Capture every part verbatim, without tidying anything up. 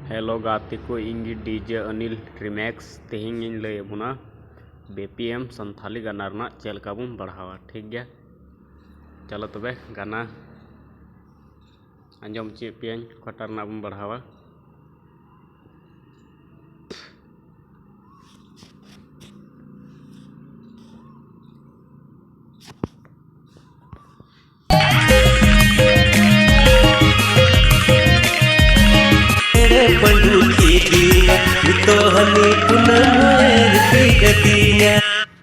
Hello ᱜᱟᱛᱮ ᱠᱚ, ᱤᱧ ᱜᱮ ᱰᱤᱡᱮ ᱚᱱᱤᱞ ᱨᱤᱢᱮᱠᱥ᱾ ᱛᱮᱦᱮᱧ ᱤᱧ ᱞᱟᱹᱭ ᱟᱵᱚᱱᱟ ᱵᱤ ᱯᱤ ᱮᱢ ᱥᱟᱱᱛᱷᱟᱞᱤ ᱜᱟᱱᱟ ᱨᱮᱱᱟᱜ ᱪᱮᱫ ᱞᱮᱠᱟ ᱵᱚᱱ ᱵᱟᱲᱦᱟᱣᱟ, ᱴᱷᱤᱠ ᱜᱮᱭᱟ? ᱪᱚᱞᱚ ᱛᱚᱵᱮ ᱜᱟᱱᱟ ᱟᱸᱡᱚᱢ ᱦᱚᱪᱚᱭᱮᱫ ᱯᱮᱭᱟᱹᱧ, ᱚᱠᱟᱴᱟᱜ ᱨᱮᱱᱟᱜ ᱵᱚᱱ ᱵᱟᱲᱦᱟᱣᱟ᱾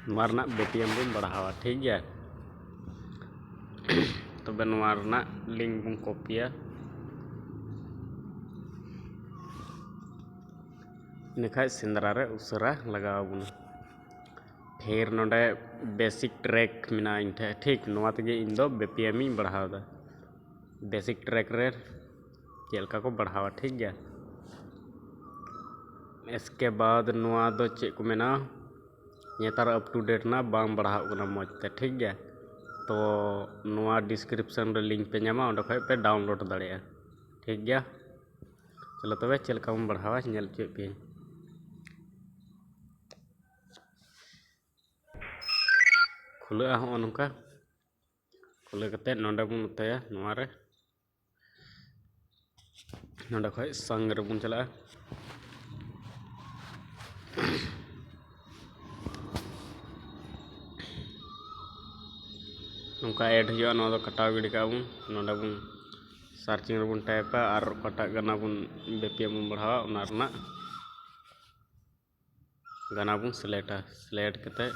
ᱱᱚᱣᱟ ᱨᱮᱱᱟᱜ ᱵᱤ ᱯᱤ ᱮᱢ ᱵᱚᱱ ᱵᱟᱲᱦᱟᱣᱟ, ᱴᱷᱤᱠ ᱜᱮᱭᱟ? ᱛᱚᱵᱮ ᱱᱚᱣᱟ ᱨᱮᱱᱟᱜ ᱞᱤᱝᱠ ᱵᱚᱱ ᱠᱚᱯᱤᱭᱟ, ᱤᱱᱟᱹᱠᱷᱟᱡ ᱥᱮᱸᱫᱽᱨᱟ ᱨᱮ ᱩᱥᱟᱹᱨᱟ ᱞᱟᱜᱟᱣ ᱟᱵᱚᱱᱟ᱾ ᱯᱷᱤᱨ ᱱᱚᱰᱮ ᱵᱮᱥᱤᱠ ᱴᱨᱮᱠ ᱢᱮᱱᱟᱜᱼᱟ ᱤᱧ ᱴᱷᱮᱱ, ᱴᱷᱤᱠ ᱱᱚᱣᱟ ᱛᱮᱜᱮ ᱤᱧ ᱫᱚ ᱵᱤ ᱯᱤ ᱮᱢ ᱤᱧ ᱵᱟᱲᱦᱟᱣ ᱮᱫᱟ᱾ ᱵᱮᱥᱤᱠ ᱴᱨᱮᱠ ᱨᱮ ᱪᱮᱫ ᱞᱮᱠᱟ ᱠᱚ ᱵᱟᱲᱦᱟᱣᱟ, ᱴᱷᱤᱠ ᱜᱮᱭᱟ? ᱤᱥᱠᱮ ᱵᱟᱫ ᱱᱚᱣᱟ ᱫᱚ ᱪᱮᱫ ᱠᱚ ᱢᱮᱱᱟ, ᱱᱮᱛᱟᱨ ᱟᱯ ᱴᱩ ᱰᱮᱴ ᱨᱮᱱᱟᱜ ᱵᱟᱝ ᱵᱟᱲᱦᱟᱣᱜ ᱠᱟᱱᱟ ᱢᱚᱡᱽ ᱛᱮ, ᱴᱷᱤᱠ ᱜᱮᱭᱟ? ᱛᱚ ᱱᱚᱣᱟ ᱰᱤᱥᱠᱨᱤᱯᱥᱚᱱ ᱨᱮ ᱞᱤᱝᱠ ᱯᱮ ᱧᱟᱢᱟ, ᱚᱸᱰᱮ ᱠᱷᱚᱡ ᱯᱮ ᱰᱟᱣᱩᱱᱞᱳᱰ ᱫᱟᱲᱮᱭᱟᱜᱼᱟ, ᱴᱷᱤᱠ ᱜᱮᱭᱟ? ᱪᱚᱞᱚ ᱛᱚᱵᱮ ᱪᱮᱫ ᱞᱮᱠᱟ ᱵᱚᱱ ᱵᱟᱲᱦᱟᱣᱟ ᱧᱮᱞ ᱦᱚᱪᱚᱭᱮᱫ ᱯᱮᱭᱟᱹᱧ᱾ ᱠᱷᱩᱞᱟᱹᱜᱼᱟ ᱦᱚᱸᱜᱼᱚ ᱱᱚᱝᱠᱟ᱾ ᱠᱷᱩᱞᱟᱹᱣ ᱠᱟᱛᱮᱫ ᱱᱚᱰᱮ ᱵᱚᱱ ᱚᱛᱟᱭᱟ ᱱᱚᱣᱟ ᱨᱮ᱾ ᱱᱚᱰᱮ ᱠᱷᱚᱡ ᱥᱟᱝ ᱨᱮᱵᱚᱱ ᱪᱟᱞᱟᱜᱼᱟ᱾ ᱱᱚᱝᱠᱟ ᱮᱰ ᱦᱩᱭᱩᱜᱼᱟ, ᱱᱚᱣᱟ ᱫᱚ ᱠᱟᱴᱟᱣ ᱜᱤᱰᱤ ᱠᱟᱜᱼᱟ ᱵᱚᱱ᱾ ᱱᱚᱰᱮ ᱵᱚᱱ ᱥᱟᱨᱪᱤᱝ ᱨᱮᱵᱚᱱ ᱴᱟᱭᱤᱯᱟ ᱟᱨ ᱚᱠᱟᱴᱟᱜ ᱜᱟᱱᱟ ᱵᱚᱱ ᱵᱤ ᱯᱤ ᱮᱢ ᱵᱚᱱ ᱵᱟᱲᱦᱟᱣᱟ ᱚᱱᱟ ᱨᱮᱱᱟᱜ ᱜᱟᱱᱟ ᱵᱚᱱ ᱥᱤᱞᱮᱠᱴᱟ᱾ ᱥᱤᱞᱮᱠᱴ ᱠᱟᱛᱮ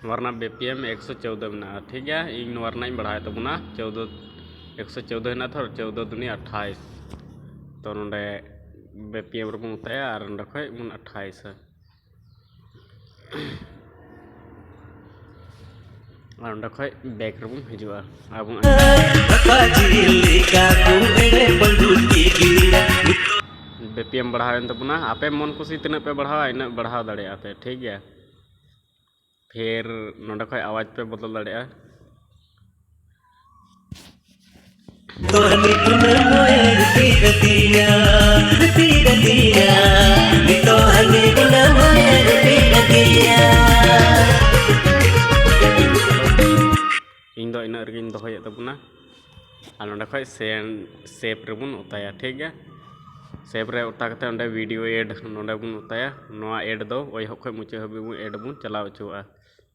ᱱᱚᱣᱟ ᱨᱮᱱᱟᱜ ᱵᱤ ᱯᱤ ᱮᱢ ᱮᱠᱥᱚ ᱪᱳᱣᱫᱚ ᱢᱮᱱᱟᱜᱼᱟ, ᱴᱷᱤᱠ ᱜᱮᱭᱟ? ᱤᱧ ᱱᱚᱣᱟ ᱨᱮᱱᱟᱜ ᱤᱧ ᱵᱟᱲᱦᱟᱣᱮᱫ ᱛᱟᱵᱚᱱᱟ ᱪᱳᱣᱫᱚ, ᱮᱠᱥᱚ ᱪᱳᱣᱫᱚ ᱦᱮᱱᱟᱜᱼᱟ ᱛᱷᱚ, ᱪᱳᱣᱫᱚ ᱫᱩᱱᱤ ᱟᱴᱷᱟᱭᱤᱥ᱾ ᱛᱚ ᱱᱚᱰᱮ ᱵᱤ ᱯᱤ ᱮᱢ ᱨᱮᱵᱚᱱ ᱚᱛᱟᱭᱟ ᱟᱨ ᱱᱚᱰᱮ ᱠᱷᱚᱡ ᱵᱚᱱ ᱟᱴᱷᱟᱭᱤᱥᱟ᱾ ᱟᱨ ᱚᱸᱰᱮ ᱠᱷᱚᱡ ᱵᱮᱠ ᱨᱮᱵᱚᱱ ᱦᱤᱡᱩᱜᱼᱟ᱾ ᱟᱨ ᱵᱚᱱ ᱵᱤ ᱯᱤ ᱮᱢ ᱵᱟᱲᱦᱟᱣᱮᱱ ᱛᱟᱵᱚᱱᱟ᱾ ᱟᱯᱮ ᱢᱚᱱ ᱠᱩᱥᱤ ᱛᱤᱱᱟᱹᱜ ᱯᱮ ᱵᱟᱲᱦᱟᱣᱟ, ᱤᱱᱟᱹᱜ ᱵᱟᱲᱦᱟᱣ ᱫᱟᱲᱮᱭᱟᱜᱼᱟ ᱯᱮ, ᱴᱷᱤᱠ ᱜᱮᱭᱟ? ᱯᱷᱤᱨ ᱱᱚᱰᱮ ᱠᱷᱚᱡ ᱟᱣᱟᱡᱽ ᱯᱮ ᱵᱚᱫᱚᱞ ᱫᱟᱲᱮᱭᱟᱜᱼᱟ᱾ ᱤᱧ ᱫᱚ ᱤᱱᱟᱹᱜ ᱨᱮᱜᱮᱧ ᱫᱚᱦᱚᱭᱮᱫ ᱛᱟᱵᱚᱱᱟ᱾ ᱟᱨ ᱱᱚᱰᱮ ᱠᱷᱚᱡ ᱥᱮᱱᱰ ᱥᱮᱵᱷ ᱨᱮᱵᱚᱱ ᱚᱛᱟᱭᱟ, ᱴᱷᱤᱠ ᱜᱮᱭᱟ᱾ ᱥᱮᱵᱷ ᱨᱮ ᱚᱛᱟ ᱠᱟᱛᱮ ᱚᱸᱰᱮ ᱵᱷᱤᱰᱤᱭᱳ ᱮᱰ ᱱᱚᱰᱮ ᱵᱚᱱ ᱚᱛᱟᱭᱟ᱾ ᱱᱚᱣᱟ ᱮᱰ ᱫᱚ ᱮᱦᱚᱵ ᱠᱷᱚᱡ ᱢᱩᱪᱟᱹᱫ ᱦᱟᱹᱵᱤᱡ ᱵᱚᱱ ᱮᱰ ᱵᱚᱱ ᱪᱟᱞᱟᱣ ᱦᱚᱪᱚᱣᱟᱜᱼᱟ᱾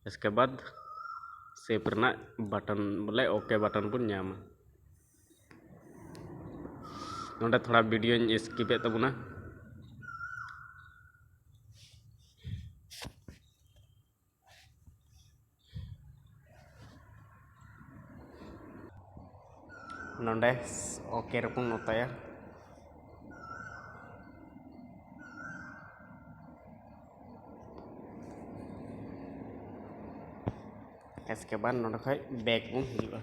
ᱤᱥᱠᱮ ᱵᱟᱫ ᱥᱮᱵᱷ ᱨᱮᱱᱟᱜ ᱵᱟᱴᱚᱱ, ᱵᱚᱞᱮ ᱳᱠᱮ ᱵᱟᱴᱚᱱ ᱵᱚᱱ ᱧᱟᱢᱟ᱾ ᱱᱚᱰᱮ ᱛᱷᱚᱲᱟ ᱵᱷᱤᱰᱤᱭᱳᱧ ᱥᱠᱤᱯᱮᱫ ᱛᱟᱵᱚᱱᱟ᱾ ᱱᱚᱰᱮ ᱳᱠᱮ ᱨᱮᱵᱚᱱ ᱚᱛᱟᱭᱟ᱾ ᱤᱥᱠᱮ ᱵᱟᱫ ᱱᱚᱰᱮ ᱠᱷᱚᱡ ᱵᱮᱠ ᱵᱚᱱ ᱦᱤᱡᱩᱜᱼᱟ᱾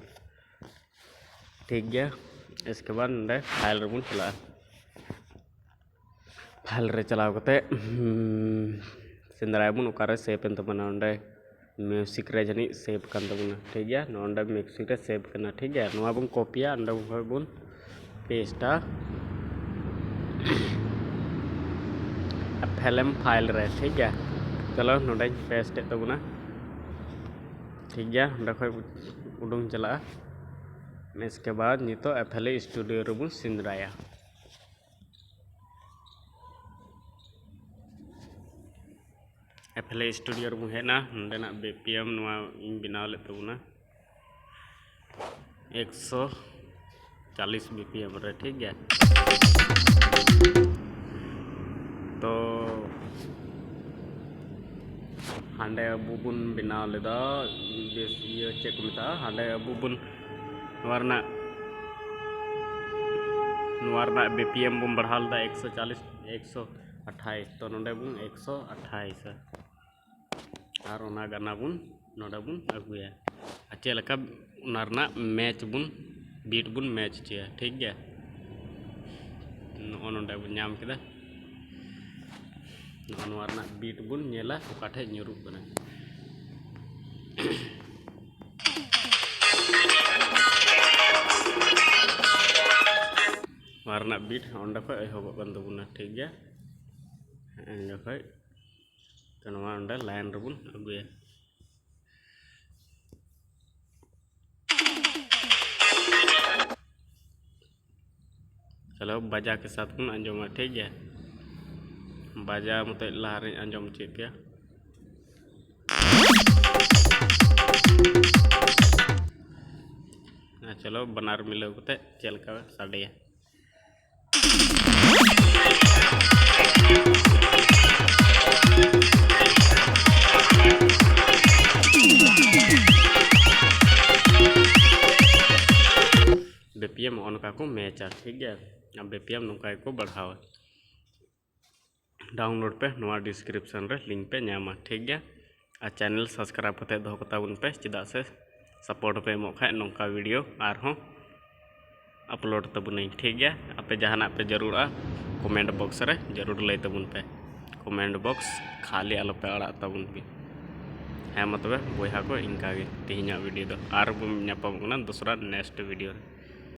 ᱴᱷᱤᱠ ᱜᱮᱭᱟ, ᱤᱥᱠᱮ ᱵᱟᱫ ᱱᱚᱰᱮ ᱯᱷᱟᱭᱤᱞ ᱨᱮᱵᱚᱱ ᱪᱟᱞᱟᱜᱼᱟ᱾ ᱯᱷᱟᱭᱤᱞ ᱨᱮ ᱪᱟᱞᱟᱣ ᱠᱟᱛᱮ, ᱦᱩᱸ, ᱥᱮᱸᱫᱽᱨᱟᱭᱟᱵᱚᱱ ᱚᱠᱟᱨᱮ ᱥᱮᱵᱷ ᱮᱱ ᱛᱟᱵᱚᱱᱟ᱾ ᱚᱸᱰᱮ ᱢᱤᱭᱩᱡᱤᱠ ᱨᱮ ᱡᱟᱹᱱᱤᱡ ᱥᱮᱵᱷ ᱠᱟᱱ ᱛᱟᱵᱚᱱᱟ, ᱴᱷᱤᱠ ᱜᱮᱭᱟ᱾ ᱱᱚᱰᱮ ᱢᱤᱭᱩᱡᱤᱠ ᱨᱮ ᱥᱮᱵᱷ ᱠᱟᱱᱟ, ᱴᱷᱤᱠ ᱜᱮᱭᱟ᱾ ᱱᱚᱣᱟ ᱵᱚᱱ ᱠᱚᱯᱤᱭᱟ, ᱚᱸᱰᱮ ᱠᱷᱚᱡ ᱵᱚᱱ ᱯᱮᱥᱴᱟ ᱯᱷᱤᱞᱢ ᱯᱷᱟᱭᱤᱞ ᱨᱮ, ᱴᱷᱤᱠ ᱜᱮᱭᱟ᱾ ᱪᱚᱞᱚ, ᱱᱚᱰᱮᱧ ᱯᱮᱥᱴ ᱮᱫ ᱛᱟᱵᱚᱱᱟ, ᱴᱷᱤᱠ ᱜᱮᱭᱟ᱾ ᱚᱸᱰᱮ ᱠᱷᱚᱡ ᱩᱰᱩᱝ ᱪᱟᱞᱟᱜᱼᱟ᱾ ᱤᱥᱠᱮ ᱵᱟᱫ ᱱᱤᱛᱚᱜ ᱮᱯᱷ ᱮᱞ ᱮ ᱥᱴᱩᱰᱤᱭᱳ ᱨᱮᱵᱚᱱ ᱥᱮᱸᱫᱽᱨᱟᱭᱟ᱾ ᱮᱯᱷ ᱮᱞ ᱮ ᱥᱴᱩᱰᱤᱭᱳ ᱨᱮᱵᱚᱱ ᱦᱮᱡ ᱮᱱᱟ᱾ ᱱᱚᱸᱰᱮᱱᱟᱜ ᱵᱤ ᱯᱤ ᱮᱢ ᱱᱚᱣᱟ ᱤᱧ ᱵᱮᱱᱟᱣ ᱞᱮᱫ ᱛᱟᱵᱚᱱᱟ ᱮᱠᱥᱚ ᱪᱟᱞᱤᱥ ᱵᱤ ᱯᱤ ᱮᱢ ᱨᱮ, ᱴᱷᱤᱠ ᱜᱮᱭᱟ᱾ ᱛᱚ ᱦᱟᱸᱰᱮ ᱟᱵᱚ ᱵᱚᱱ ᱵᱮᱱᱟᱣ ᱞᱮᱫᱟ ᱵᱮᱥ ᱤᱭᱟᱹ, ᱪᱮᱫ ᱠᱚ ᱢᱮᱛᱟᱜᱼᱟ, ᱦᱟᱸᱰᱮ ᱟᱵᱚ ᱵᱚᱱ ᱱᱚᱣᱟ ᱨᱮᱱᱟᱜ, ᱱᱚᱣᱟ ᱨᱮᱱᱟᱜ ᱵᱤ ᱯᱤ ᱮᱢ ᱵᱚᱱ ᱵᱟᱲᱦᱟᱣ ᱞᱮᱫᱟ ᱮᱠᱥᱚ ᱪᱟᱞᱤᱥ, ᱮᱠᱥᱚ ᱟᱴᱷᱟᱭᱤᱥ᱾ ᱛᱚ ᱱᱚᱰᱮ ᱵᱚᱱ ᱮᱠᱥᱚ ᱟᱴᱷᱟᱭᱤᱥᱟ᱾ ᱟᱨ ᱚᱱᱟ ᱜᱟᱱᱟ ᱵᱚᱱ ᱱᱚᱰᱮ ᱵᱚᱱ ᱟᱹᱜᱩᱭᱟ᱾ ᱟᱨ ᱪᱮᱫ ᱞᱮᱠᱟ ᱚᱱᱟ ᱨᱮᱱᱟᱜ ᱢᱮᱪ ᱵᱚᱱ, ᱵᱤᱴ ᱵᱚᱱ ᱢᱮᱪ ᱦᱚᱪᱚᱭᱟ, ᱴᱷᱤᱠ ᱜᱮᱭᱟ᱾ ᱱᱚᱜᱼᱚ ᱱᱚᱰᱮ ᱵᱚᱱ ᱧᱟᱢ ᱠᱮᱫᱟ᱾ ᱱᱚᱜᱼᱚ ᱱᱚᱣᱟ ᱨᱮᱱᱟᱜ ᱵᱤᱴ ᱵᱚᱱ ᱧᱮᱞᱟ ᱚᱠᱟ ᱴᱷᱮᱡ ᱧᱩᱨᱩᱜ ᱠᱟᱱᱟ᱾ ᱱᱚᱣᱟ ᱨᱮᱱᱟᱜ ᱵᱤᱴ ᱚᱸᱰᱮ ᱠᱷᱚᱡ ᱮᱦᱚᱵᱚᱜ ᱠᱟᱱ ᱛᱟᱵᱚᱱᱟ, ᱴᱷᱤᱠ ᱜᱮᱭᱟ᱾ ᱦᱮᱸ, ᱚᱸᱰᱮ ᱠᱷᱚᱡ ᱛᱚ ᱱᱚᱣᱟ ᱚᱸᱰᱮ ᱞᱟᱭᱤᱱ ᱨᱮᱵᱚᱱ ᱟᱹᱜᱩᱭᱟ᱾ ᱪᱚᱞᱚ ᱵᱟᱡᱟ ᱠᱮ ᱥᱟᱛᱷ ᱵᱚᱱ ᱟᱸᱡᱚᱢᱟ, ᱴᱷᱤᱠ ᱜᱮᱭᱟ᱾ ᱵᱟᱡᱟ ᱢᱚᱛᱚᱡ ᱞᱟᱦᱟ ᱨᱮᱧ ᱟᱸᱡᱚᱢ ᱦᱚᱪᱚᱭᱮᱫ ᱯᱮᱭᱟ᱾ ᱟᱨ ᱪᱚᱞᱚ ᱵᱟᱱᱟᱨ ᱢᱤᱞᱟᱹᱣ ᱠᱟᱛᱮ ᱪᱮᱫ ᱞᱮᱠᱟ ᱥᱟᱰᱮᱭᱟ᱾ ᱵᱤ ᱯᱤ ᱮᱢ ᱱᱚᱜᱼᱚ ᱱᱚᱝᱠᱟ ᱠᱚ ᱢᱮᱪᱟ, ᱴᱷᱤᱠ ᱜᱮᱭᱟ᱾ ᱟᱨ ᱵᱤ ᱯᱤ ᱮᱢ ᱱᱚᱝᱠᱟ ᱜᱮᱠᱚ ᱵᱟᱲᱦᱟᱣᱟ᱾ ᱰᱟᱣᱩᱱᱞᱳᱰ ᱯᱮ, ᱱᱚᱣᱟ ᱰᱤᱥᱠᱨᱤᱯᱥᱚᱱ ᱨᱮ ᱞᱤᱝᱠ ᱯᱮ ᱧᱟᱢᱟ, ᱴᱷᱤᱠ ᱜᱮᱭᱟ᱾ ᱟᱨ ᱪᱮᱱᱮᱞ ᱥᱟᱵᱥᱠᱨᱟᱭᱤᱵ ᱠᱟᱛᱮ ᱫᱚᱦᱚ ᱠᱟᱛᱟ ᱵᱚᱱ ᱯᱮ, ᱪᱮᱫᱟᱜ ᱥᱮ ᱥᱟᱯᱳᱨᱴ ᱯᱮ ᱮᱢᱚᱜ ᱠᱷᱟᱡ ᱱᱚᱝᱠᱟ ᱵᱷᱤᱰᱤᱭᱳ ᱟᱨᱦᱚᱸ ᱟᱯᱞᱳᱰ ᱛᱟᱵᱚᱱᱟᱹᱧ, ᱴᱷᱤᱠ ᱜᱮᱭᱟ᱾ ᱟᱯᱮ ᱡᱟᱦᱟᱱᱟᱜ ᱯᱮ ᱡᱟᱹᱨᱩᱲᱟ, ᱠᱚᱢᱮᱱᱴ ᱵᱚᱠᱥ ᱨᱮ ᱡᱟᱹᱨᱩᱲ ᱞᱟᱹᱭ ᱛᱟᱵᱚᱱ ᱯᱮ᱾ ᱠᱚᱢᱮᱱᱴ ᱵᱚᱠᱥ ᱠᱷᱟᱹᱞᱤ ᱟᱞᱚᱯᱮ ᱟᱲᱟᱜ ᱛᱟᱵᱚᱱ ᱯᱮ᱾ ᱦᱮᱸ ᱢᱟ ᱛᱚᱵᱮ ᱵᱚᱭᱦᱟ ᱠᱚ, ᱤᱱᱠᱟ ᱜᱮ ᱛᱮᱦᱮᱧᱟᱜ ᱵᱷᱤᱰᱤᱭᱳ ᱫᱚ᱾ ᱟᱨ ᱵᱚᱱ ᱧᱟᱯᱟᱢᱚᱜ ᱠᱟᱱᱟ ᱫᱚᱥᱨᱟ ᱱᱮᱠᱥᱴ ᱵᱷᱤᱰᱤᱭᱳ ᱨᱮ᱾